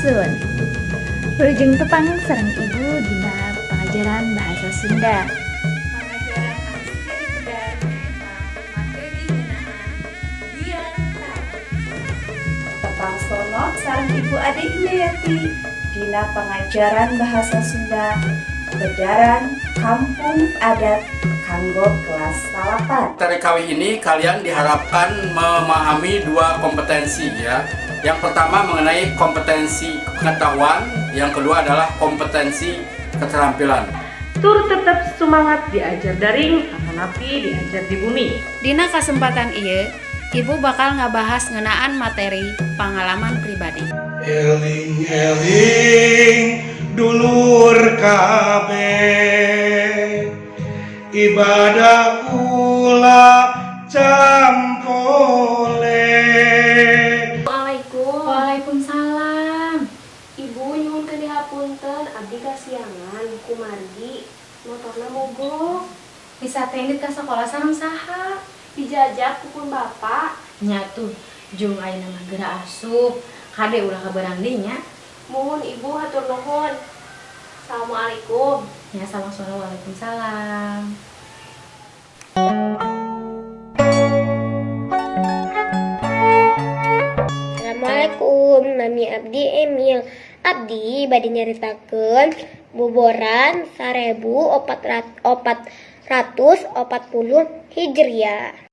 Sampurasun. Wilujeng tepang sareng Ibu dina pengajaran bahasa Sunda. Pangajaran anu dipedar nyaeta materi ngeunaan biantara. Tepang sono sareng Ibu Ade Indayati dina pengajaran bahasa Sunda Bedaran Kampung Adat kanggo kelas 9. Materi kali ini kalian diharapkan memahami dua kompetensi, ya. Yang pertama mengenai kompetensi pengetahuan, yang kedua adalah kompetensi keterampilan. Tur tetap semangat diajar daring atanapi diajar di bumi. Dina kesempatan ieu, Ibu bakal ngabahas ngeunaan materi pengalaman pribadi. Eling eling dulur kabeh, ibadah ulah campole. Assalamualaikum. Waalaikumsalam. Ibu, nyuhunkeun dihapunten, abdi kasiangan kumargi motorna mogok. Bisa teh indit ka sekolah sareng saha? Dijajak ku pun bapak. Nya tuh, jung ayeuna mah geura asup. Kade ulah kabeurang deui nya. Muhun, Ibu, hatur nuhun. Assalamualaikum. Ya, sama-sama, waalaikumsalam. Assalamualaikum, nami abdi Emil. Abdi bade nyaritakeun boboran 1440 Hijriah.